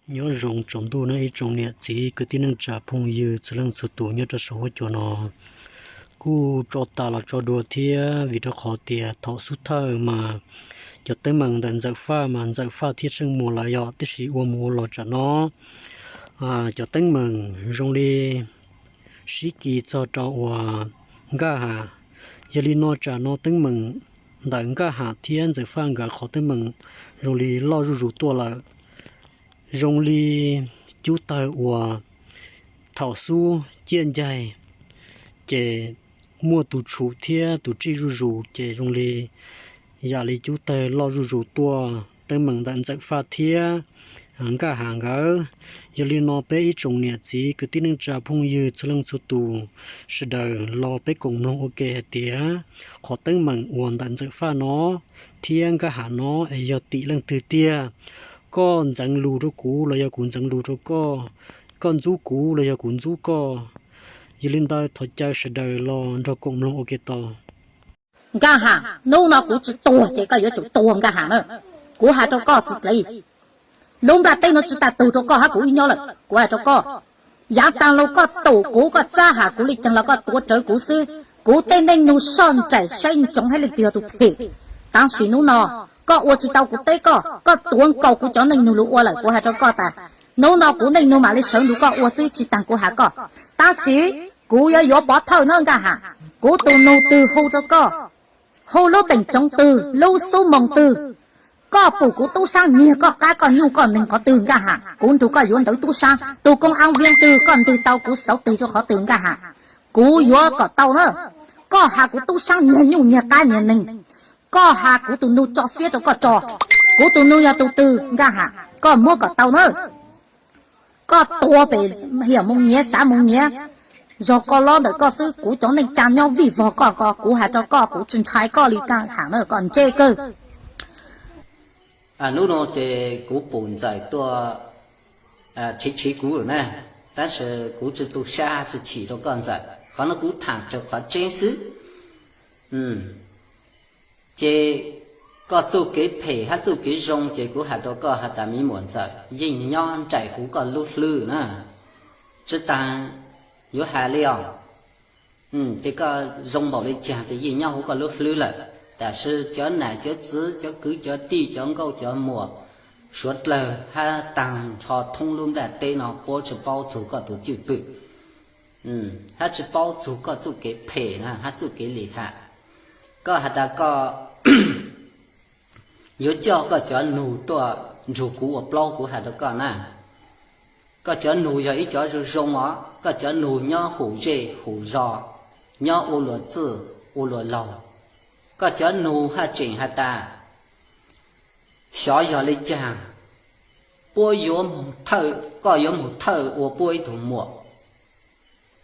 Nyob zoo tsaus ntuj nawb ib tsoom niam txiv kwv tij neej tsa phooj ywg txhua leej txhua tus nyob rau saum huab cua no. Kuj tso tas los tso dua thiab vim rau qhov tias thaum xub thawj mas cov teeb meem ntawm Ntxawm Faj mas Ntxawm Faj thiab Tsheej Muas lawv yog tib si ua mus ua los tsam no cov teeb meem zoo li sib kis txog rau uas Nkaj Ham. Yog li no tsam no teeb meem ntawm Nkaj Ham thiab Ntxawm Faj nkawd qhov teeb meem zoo li loj zuj zus tuaj lawm. Zoo li cub tawg uas thaum xub ciaj ncaig ces muaj tus tshum thiab tus tsij zuj zus ces zoo li yam li cub tawg loj zuj zus tuaj teeb meem ntawm Ntxawm Faj thiab Nkaj Ham nkawd. Yog li no peb ib tsoom niam txiv kwv tij neej tsa phooj ywg txhua leej txhua tus sawv daws los peb koom mloog ua ke hais tias qhov teeb meem uas ntawm Ntxawm Faj no thiab Nkaj Ham no es yog tim leej twg tiag. Koj ntxeev lus rau kuv los yog kuv ntxeev lus rau koj, koj ntxub kuv los yog kuv ntxub koj. Yog li ntawd thov caw sawv daws los nrog koom mloog ua ke tau. Nkaj Ham, hnub no kuv tsis tuag ces koj yuav tsum tuag Nkaj Ham na. Kuv hais rau koj txiv dlev, lub nplaj teb no tsis tas tug rau koj hab kuv ib nyob lawm. Kuv hais rau koj, yav taag lug koj tum kuv koj txab has kuv li caag los koj tuav rawv kuv xwb. Kuv tej neej nug soj nraim saib ntsoov hab leej twg yog tus phem. Tab sis hnub no koj ua tsis tau kuv teb koj, koj tuav nkaus kuv cov neej nug lug ua lawm. Kuv hais rau koj tas, hnub no kuv neej nug mam li sawv ntug koj ua xwb tsis taag kuv has koj. Tab sis kuv yuav yuav pov thawj na Nkaj Ham, kuv tus nug twg hu rau koj, hu lub teem tsoov twg lub xub moos twg, koj pum kuv tub saab nyiag koj qaab koj nyuj koj neeg qhov twg Nkaj Ham, kuv nrug koj yuav ntawd tub saab. Tus koo aav viab twg koj ntws tau kuv xauv teg rua qhov twg Nkaj Ham, kuv yuav kom tau na. Koj has kuv tub saab nyiag nyuj nyiag qaab nyiag neeg, koj has kuv tus nug tso fiab rau koj tso, kuv tus nug yog tus twg Nkaj Ham koj muab kom tau na. Koj tuav pem hiam moog nyiav xav moog nyiav, zog koj lob ntawm koj xwb, kuv cov neej tsaa nyob vij vog koj ko. Kuv has rau koj kuv tsis ntshai koj li Nkaj Ham na, koj ntse kawg. Hnub no ces kuv pum Ntxawm tuaj tshiv tshiv kuv lawm na, tab sis kuv tsis tu sab tsis chim rau koj Ntxawm, qhov no kuv thaam tsawg qhov tseeb xwb. Ces koj txuj kev phem hab txuj kev zoo ces kuv has rau koj has tas me muam Ntxawm yeej nyob nraim huv koj lub hlwb na, tsis taag yuav has li os. Ces koj zoo npaum li caag ces yeej nyob huv koj lub hlwb lawm, tab sis cov nam cov txiv cov kwv cov tij cov nkauj cov muam suav dlawg hab taag nrho thoob lub nplaj teb no puab tsis paub txug koj tus cwj pwm, hab tsis paub txug koj txuj kev phem na hab txuj kev lim ham. Koj has tas koj yuav coj koj cov nug tuaj nrug kuv ua plaub, kuv has rau koj na, koj cov nug yog ib cov zoo zoo os, koj cov nug nyob hum zej hum zos, nyob ua luag txwj ua luag laug. Koj cov nug haj tseem has tas, xyov yog li caag puab yuav moog thawj, koj yuav moog thawj ua puab ib tug muam,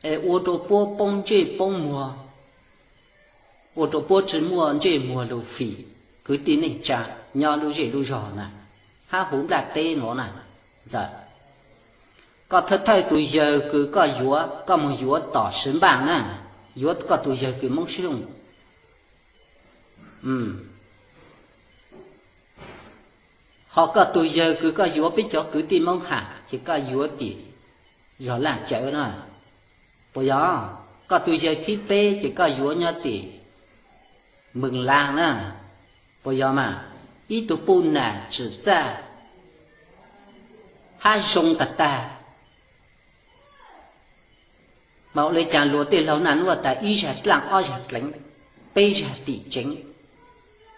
es ua rua puab poob ntsej poob muag, ua rua puab tsis muaj ntsej muag lug fim kwv tij neej tsaa nyob lub zej lub zog na, hab huv nplaj teb nuav na. Ntxawm, koj thawj thawj tus yawg kws koj yuav, koj moog yuav tom Swv Npaaj na, yuav koj tus yawg kws Moob Sib Looj. Ho koj tus yawg kws koj yuav peb cov kwv tij Moob Ham ces koj yuav tim zog Laaj Cawv na, puas yog? Koj tus yawg thib peb ces koj yuav nyob tim Npeeg Laa na, puas yog mas? Ib tug puj nam tsim txaj hab zoo tag tag. Mas ua li caag luag tej laug naj nuav tas ib zag dlaaj ob zag dleev, peb zag tim tseev.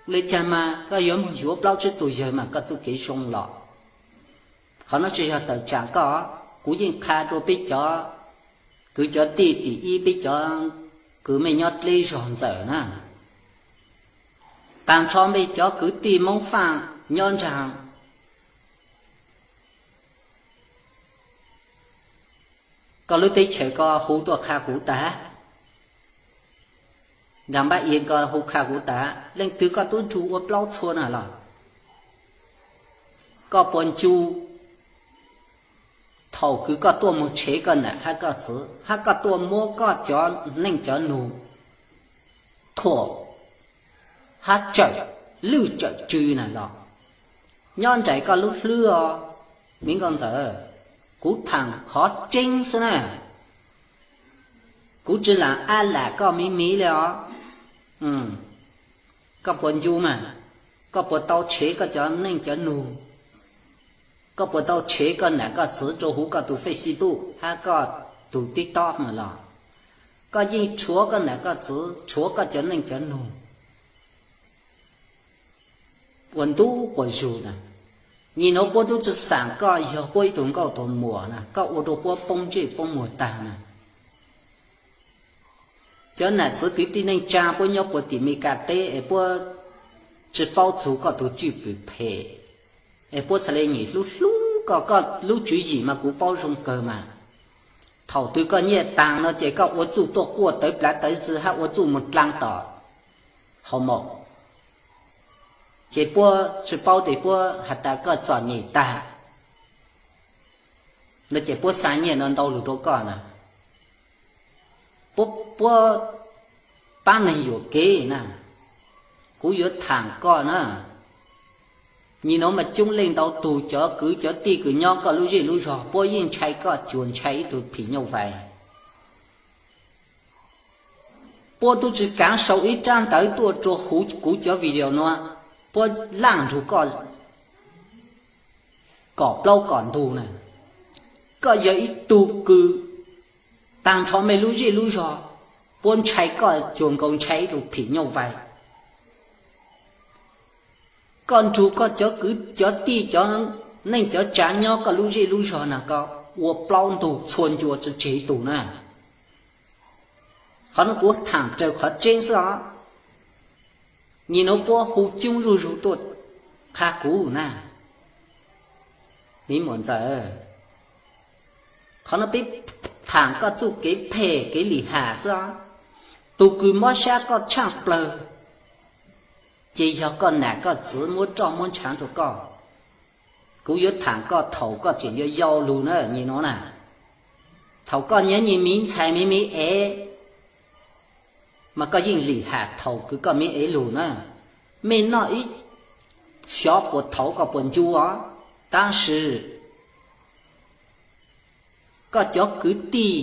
Ua li caag mas koj yuav moog yuav plaub tsib tug yawg mas koj txuj kev zoo los? Qhov nuav tsis yog tawm tsaam koj, kuv yeej qha rua peb cov kwv cov tij tim ib peb cov kwv mej nyob dleb zog Ntxawm na, taag nrho mej cov kwv tij Moob Faaj nyob nraag koj lub teb chaws ko hu tuaj qha kuv tas, nraag Npab Iav ko hu qha kuv tas, leej twg koj tub nrug ua plaub txhua na los? Koj puas ncu thaum kws koj tuaj moog tshev koj nam hab koj txwv, hab koj tuaj muab koj cov neej cov nug thuam hab tsawm lwj tsawm tsw na los? Nyob nraim koj lub hlwb os, Me nkauj ntxawm, kuv tham qhov tseeb xwb na. Kuv tsis lam ab lam koj miv miv li os. Koj puas ncu mas? Koj puas tau tshev koj cov neej cov nug? Koj puas tau tshev koj nam koj txwv rau huv koj tus Facebook hab koj tus TikTok mas los? Koj yeej tshuav koj nam koj txwv, tshuav koj cov neej cov nug ua ntu quas zug na. Nyim nuav puab tub tsi xaam koj yog puab ib tug nkauj tug muam na, koj ua rua puab poob ntsej poob muag taag na. Cov nam txwv kwv tij neej tsaa puab nyob puag tim Meskas teb es puab tsi paub txug koj tug cwj pwm phem, es puab txhad le nyem hlub hlub koj. Koj lub tswv yim mas kuv paub zoo kawg mas. Thaum twg koj nyiaj taag no ces koj ua txuj tuaj quaj tawv plawv tawv ntxwv hab ua txuj moog dlaa tom hoo mom, ces puab tsi paub tes puab has tas koj txom nyem taag no ces puab xa nyiaj no ntau lug rua koj na. Puab, puab paab neeg yuam kev na. Kuv yuav thaam koj na, nyim nuav mas coob leej ntau tug cov kwv cov tij kws nyob koj lub zej lub zog puab yeej ntshai koj cuag ntshai ib tug phim nyuj vais. Puab tub tsi kaav sau ib tsab ntawv tuaj rua huv kuv cov video nuav, puab laaj nrug koj kom plaub kom ntug na. Koj yog ib tug kws taag nrho mej lub zej lub zog, puab ntshai koj cuag nkaus ntshai ib tug phim nyuj vais. Koj nrug koj cov kwv cov tij cov neej cov tsaa nyob koj lub zej lub zog na koj ua plaub ntug txhua ncua tsi tseg ib tug na. Qhov nuav kuv thaam raws qhov tseeb xwb os. Nyim nuav puab hu coob zuj zug tuaj qha kuv na. Me muam ntxawm, qhov nuav peb thaam koj txuj kev phem kev lim ham xwb os. Tug kws mob sab koj tshaaj plawg ces yog koj nam koj txwv muab roj muab ntshaav rua koj. Kuv yuav thaam koj thaum koj tseem yau yau lug na nyim nuav na. Thaum koj nyiav nyim miv ntxhais miv miv ev, mas koj yeej lim ham thaum kws koj miv ev lug na. Mej noj ib xyov puas thaum koj puas ncu os, tab sis koj cov kwv tij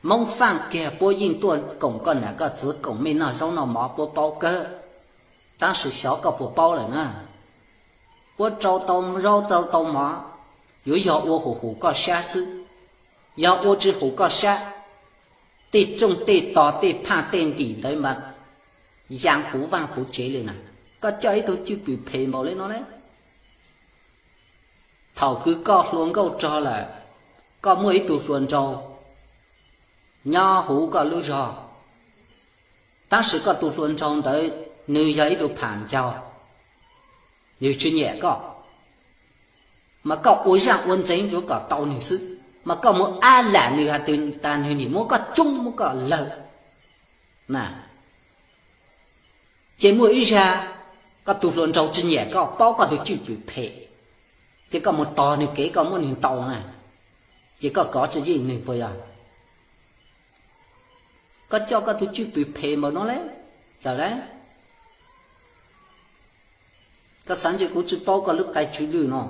Moob Faaj kiag puab yeej tuaj koom koj nam koj txwv koom mej noj zaub noj mov puab paub kawg, tab sis xyov koj puas paub lawm na. Puab rau tau zaub rau tau mov, yuav yog ua hum hum koj sab xwb. Yog ua tsi hum koj sab, tej rooj tej tog tej phaaj tej ntim ntawd mas yaa puv vaaj puv tsev li na. Koj coj ib tug cwj pwm phem npaum li no ne. Thaum kws koj hluas nkauj rog lawm, koj muaj ib tug hluas nraug nyob huv koj lub zog, tab sis koj tus hluas nraug ntawd nws yog ib tug pham ncaug, nws tsis nyiam koj, mas koj ua zaaj ua ntxeev yuav kom tau nws xwb, mas koj mus ab lam nws has tas nws nim muab koj coob muab koj lawg na. Ces muaj ib zag koj tus hluas nraug tsis nyiam koj, paub koj tus cwj pwm phem, ces koj mus tos nws kev koj muab nws ntaus na, ces koj kov tsis yeej nws puas yog? Koj coj koj tus cwj pwm phem npaum no le, txawm le, koj xav ntshe kuv tsis paub koj lub qai tswv lwj no.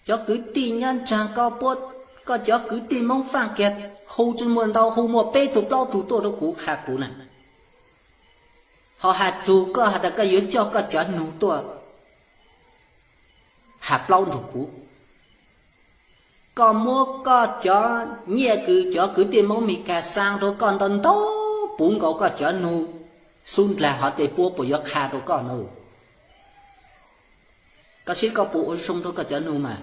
Cov kwv tij nyob nraag koj puab, koj cov kwv tij Moob Faaj kiag hu tsis muaj ntau, hu muaj peb tug plaub tug tuaj rau kuv qha kuv na. Ho has txug koj has tas koj yuav coj koj cov nug tuaj has plaub nrug kuv. Koj muab koj cov nyiaj kws cov kwv tij Moob Mes Kas xaa rau koj ntau ntau, puv nkaus koj cov nug xub ndlag hov tej puab puas yuav qha rau koj na? Koj seb koj puas ua zoo rau koj cov nug mas.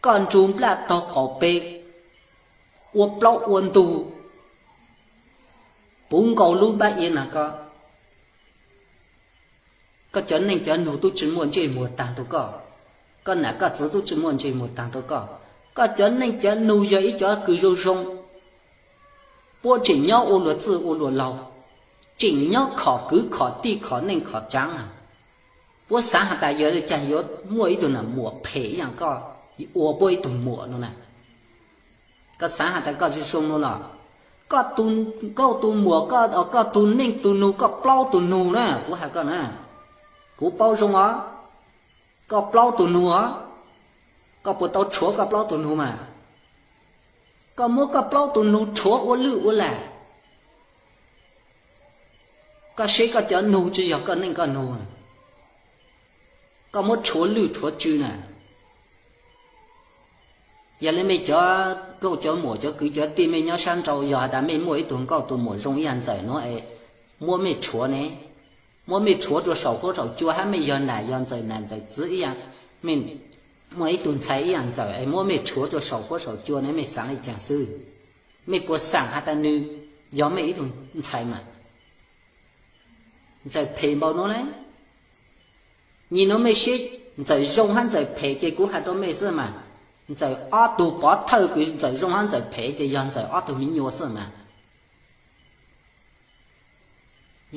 Koj nrug nplaj taug qaum peg ua plaub ua ntug, puv nkaus lub npab ia na koj. Koj cov neej cov nug tub tsis muaj ntsej muag taag rau koj, koj nam koj txwv tub tsis muaj ntsej muag taag rau koj. Koj cov neej cov nug yog ib cov kws zoo zoo, puab tseem nyob ua luag txwj ua luag laug, tseem nyob khom kwv khom tij khom neej khom tsaav na. Puab xaav has tas yog le caag yuav muaj ib tug nam muam phem ib yaam koj ua puab ib tug muam no na. Koj xaav has tas koj zoo zoo no los? Koj tus nkauj tus muam, koj tus neej tus nug, koj plaub tus nug na, kuv has koj na. Kuv paub zoo os, koj plaub tus nug os. Koj puas tau rhuav koj plaub tug nug mas? Koj muab koj plaub tug nug rhuav ua lwj ua lam, koj seb koj cov nug tsis yog koj neej koj nug, koj muab rhuav lwj rhuav tsw na. Yog li mej cov nkauj cov muam cov kwv cov tij mej nyob sab nrau, yog has tas mej muaj ib tug nkauj tug muam zoo ib yam Ntxawm nuav es muab mej rhuav ne, muab mej rhuav rua saum huab saum cua hab mej yog nam yog Ntxawm nam Ntxawm txiv ib yam, mej muaj ib tug ntxhais ib yam Ntxawm es muab mej rhuav rua saum huab saum cua ne mej xaav le caag xwb? Mej puas xaav has tas nwg yog mej ib tug ntxhais mas? Ntxawm phem npaum nuav le. Nyim nuav mej seb Ntxawm zoo hab Ntxawm phem ces kuv has rua mej xwb mas. Ntxawm ob tug pov thawj kws Ntxawm zoo hab Ntxawm phem ces yog Ntxawm ob tug miv nyuas xwb mas.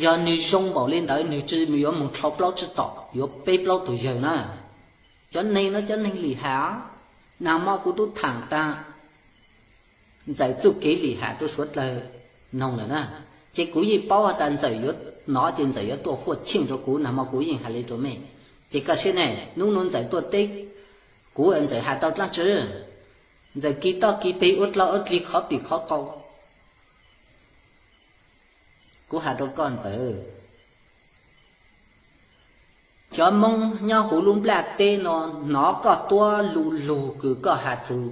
Yog nwg zoo npaum li ntawd nwg tsi yuav moog dlhau plaub tsib tom yuav peb plaub tug yawg na. Cov neeg nuav cov neeg lim ham. Nag mo kuv tub thaam taag Ntxawm txuj kev lim ham rua suav dlawg noog lawm na, ces kuv yeej paub has tas Ntxawm yuav nov ces Ntxawm yuav tuaj fuaj cheej rua kuv, nag mo kuv yeej has le rua mej. Ces koj seb ne, nub nuav Ntxawm tuaj teb kuv Ntxawm has tau dlaab tsi? Ntxawm kis toj kis peg ua dlog ua dlig qhov pim qhov qau. Kuv has rua koj Ntxawm, cov Moob nyob huv lub nplaj teb no hnov koj tuab lu lug kws koj has txug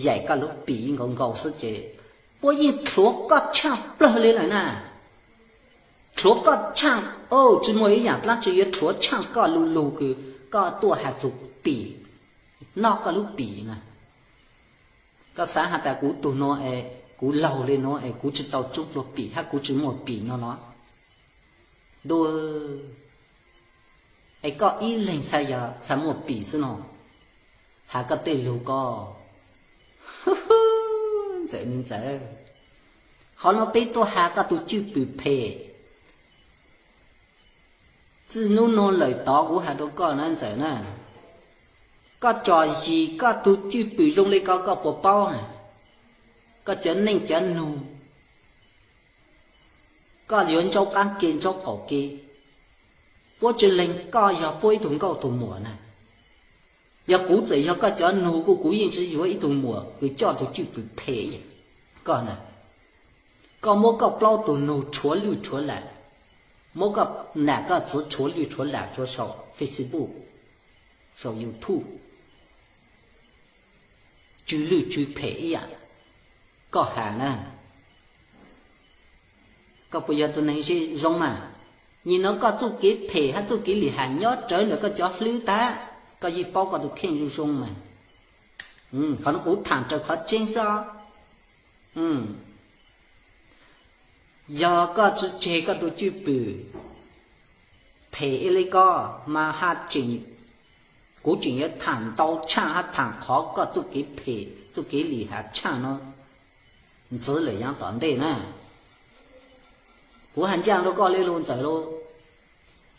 yaim koj lub pim nkaus nkaus xwb ces puab yeej rhuav koj tshaaj plawg li lawm na. Rhuav koj tshaaj, tsi muaj ib yaam dlaab tsi yuav rhuav tshaaj koj lu lug kws koj tuaj has txug pim, noj koj lub pim na. Koj xaav has tas kuv tug nuav es kuv laug li nuav es kuv tsi tau tsoob dlua pim hab kuv tsi muaj pim no los? Ntuj, es koj ib leeg xaav yog xaav muaj pim xwb no, has koj tej lug ko. Ntxawm, Ntxawm, qhov nuav peb tuaj has koj tug cwj pwm phem. Txij nub nuav lawm tod kuv has rua koj na Ntxawm na, koj tsom zis koj tug cwj pwm zoo le ko koj puas paub na? Koj cov neej cov nug, koj yuav ntsaub qaab ke ntsaub qaum ke. Puab tsi leeg koj yog puab ib tug nkauj tug muam na. Yog kuv txawm yog koj cov nug kuj kuv yeej tsi yuav ib tug muam kws coj tug cwj pwm phem koj na. Koj muab koj plaub tug nug rhuav lwj rhuav lam, muab koj nam koj txiv rhuav lwj rhuav lam rua saum Facebook, saum YouTube, tsw lwj tsw phem ib yam koj has na. Koj puas yog tus neeg zoo mas? Nyim nuav koj txuj kev phem hab txuj kev lim ham nyob rawv ntawm koj cov hlwb tag, koj yeej paub koj tus kheej zoo zoo mas. Qhov nuav kuv thaam raws qhov tseeb xwb. Yog koj tsi tseg koj tus cwj pwm phem ib le koj mas ha tseem, kuv tseem yuav thaam ntau tshaaj hab thaam qhov koj txuj kev phem txuj kev lim ham tshaaj nuav ntxiv lawm yaav tom ntej na. Kuv has ncaaj rua koj le lug Ntxawm lauj,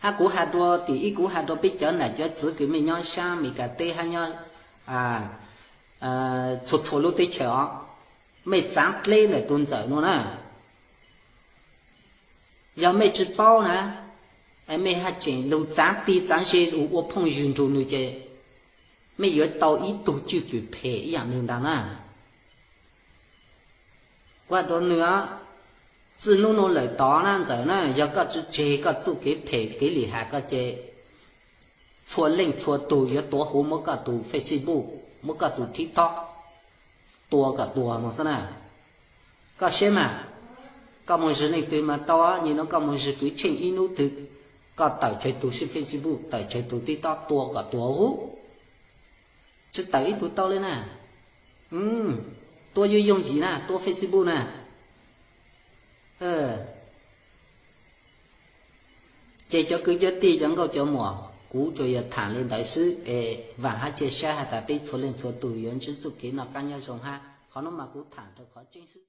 hab kuv has rua tim ib kuv has rua peb cov nam cov txiv kws mej nyob sab Amelikas teb hab nyob txhua txhua lub teb chaws os, mej txaav dleb ntawm tus Ntxawm nuav na. Yog mej tsi paub na, mej ha tseem lug txaav tig txaav ze lug ua phooj ywg nrug nwg ces mej yuav tau ib tug cwj pwm phem ib yaam nwg ntag na. Kuv has rua nwg, txij nub nuav lawm tod na Ntxawm na, yog koj tsi tseg koj txuj kev phem kev lim ham ko ces txhua leej txhua tug yuav tuav huv muab koj tus Facebook, muab koj tus TikTok tua kom tuag moog xwb na. Koj saib mas, koj moog zwg leej twg mas tau, nyim nuav koj moog zwg kwv tsheej ib nub twg, koj tawm tsawg tug sib Facebook, tawm tsawg tug TikTok tua kom tuag huv, tsi tawm ib tug tau le na. Tua yooj yooj yim na, tua Facebook na. Ces cov kwv cov tij cov nkauj cov muam, kuv tsuas yog thaam le ntawd xwb es vaam hab cia siab has tas peb txhua leej txhua tug yuav ntsib txuj kev noj qaab nyob zoo hab. Qhov nuav mas kuv thaam rua qhov tseeb xwb.